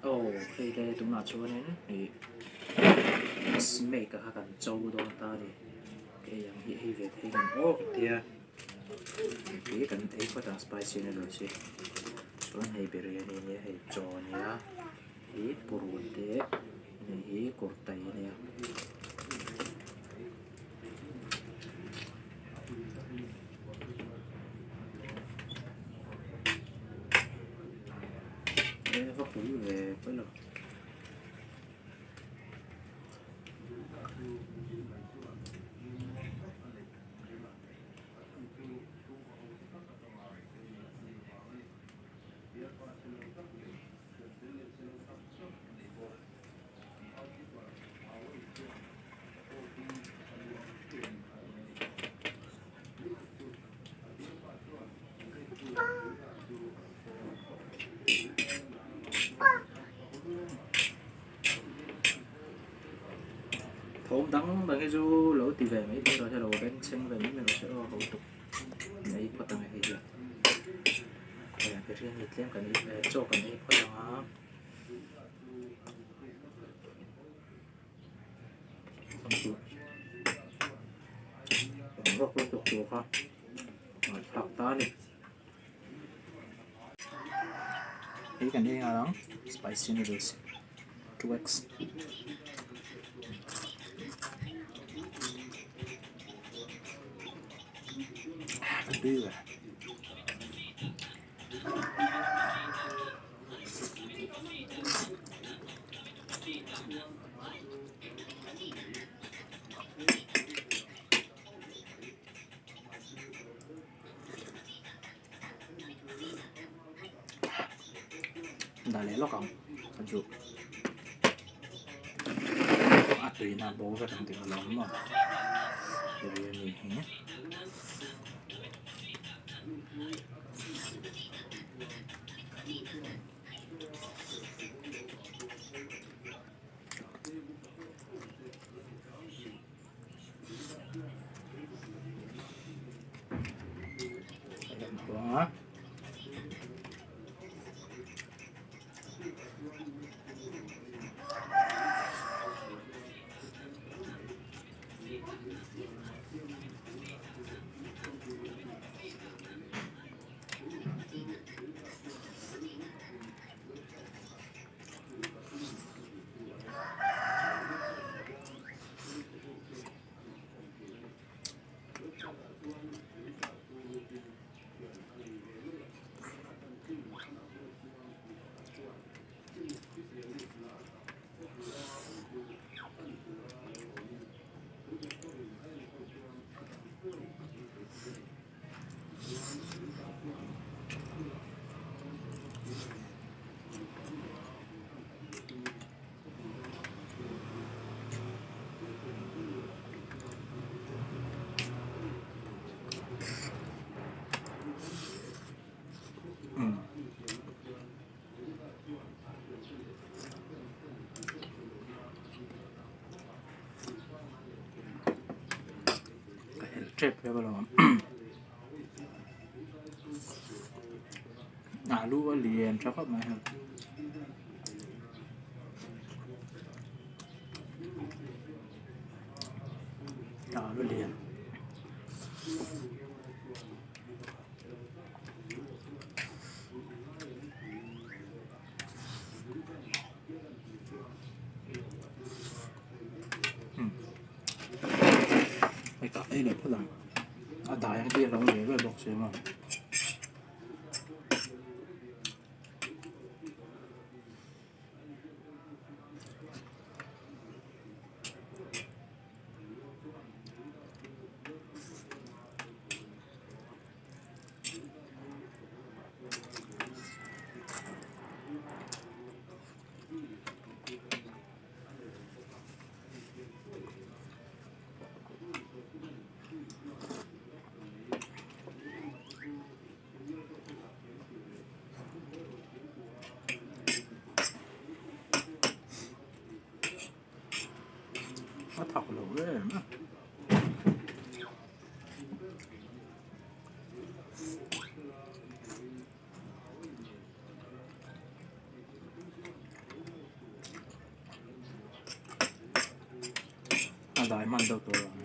Aw hei le tunah chuanin ih snake a kha kan cho dawn ta a ni hei ang hi ei ve thei ang aw ka tia hei kan ei phawt ang spicy noodles hi chuan hei biryani ania hei chaw ania hi purun te hei hi kurtai ania. Va pui ve pawi lo. Thawm dang dang hi chu lo ti ve mai thei rawh se lo bengchheng ve mai mai rawh se aw ho tuk an ei phawt ang e hei hian biryani tlem kan ei chaw kan ei phawt ang a. Rawk lutuk tur kha ngaihthlak ta a ni. Hei kan ei nghal ang spicy noodles 2x. A tui ve. Dah leh lawk ang ka chu a tuina bo vek ang tih ka lo awm a biryani hi. Ka helh tep hle bawk ang alu a lian tha khawp mai hei. Alu lian. Hei tah ei leh phawt ang a dai ang te a lo ve ve bawk si maw. A thak lo em a. dai hman deuh tur ang.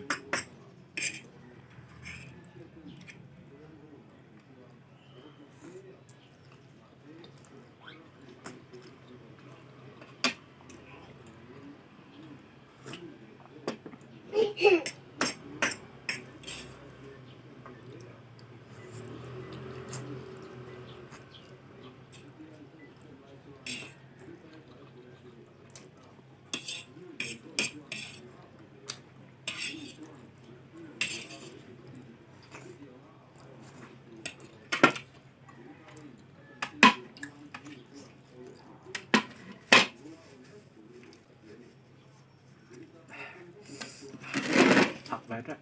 Thak ve teuh.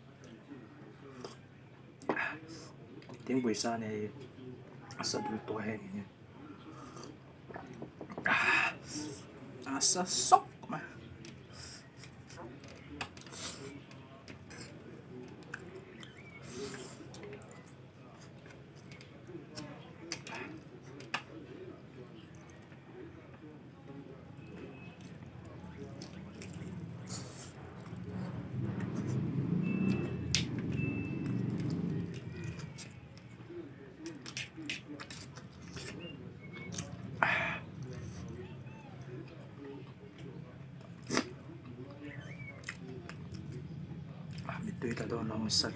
Thingpui sa ania hei a sa dul tawh heng hi. A sa sawk mai. Mittui tla dawn lo nasa.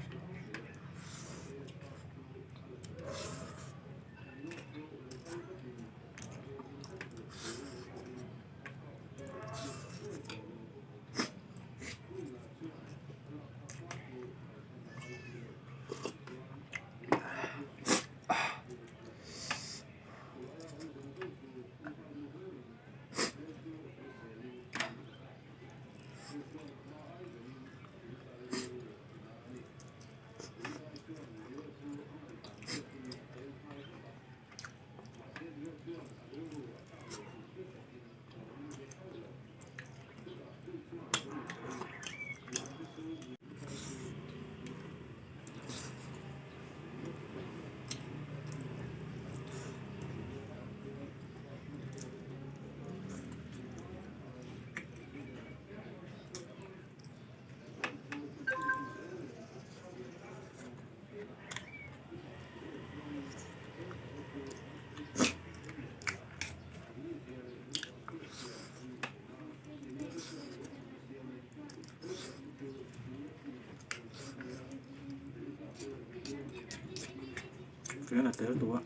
Fian a tel tawh a.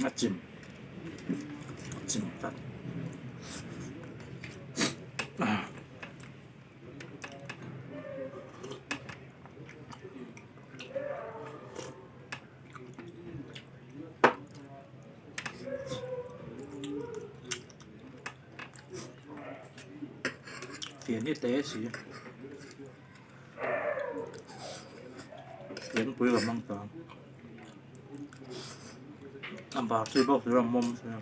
A chim a chim tlat. Fian hi te si fian pui lam ang ta a bar chi bawk hi a mawm sia.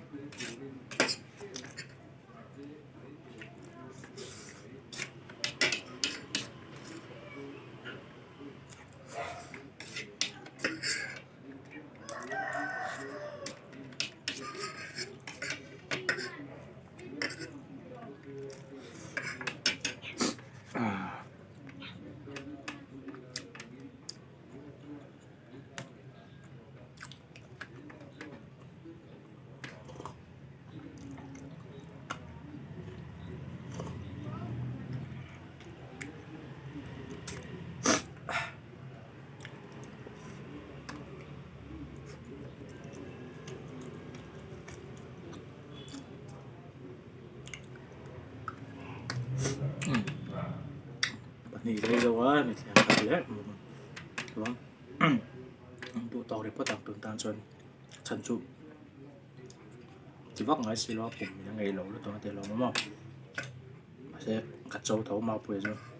Pahnih rei deuh a mithiam tak leh chuan duh tawk ri phawt ang tun tan chuan chhan chu ti vak ngai si lo a pum in a ngeih loh lutuk a ti hlawm a maw mahse ka cho tho mapuia chu.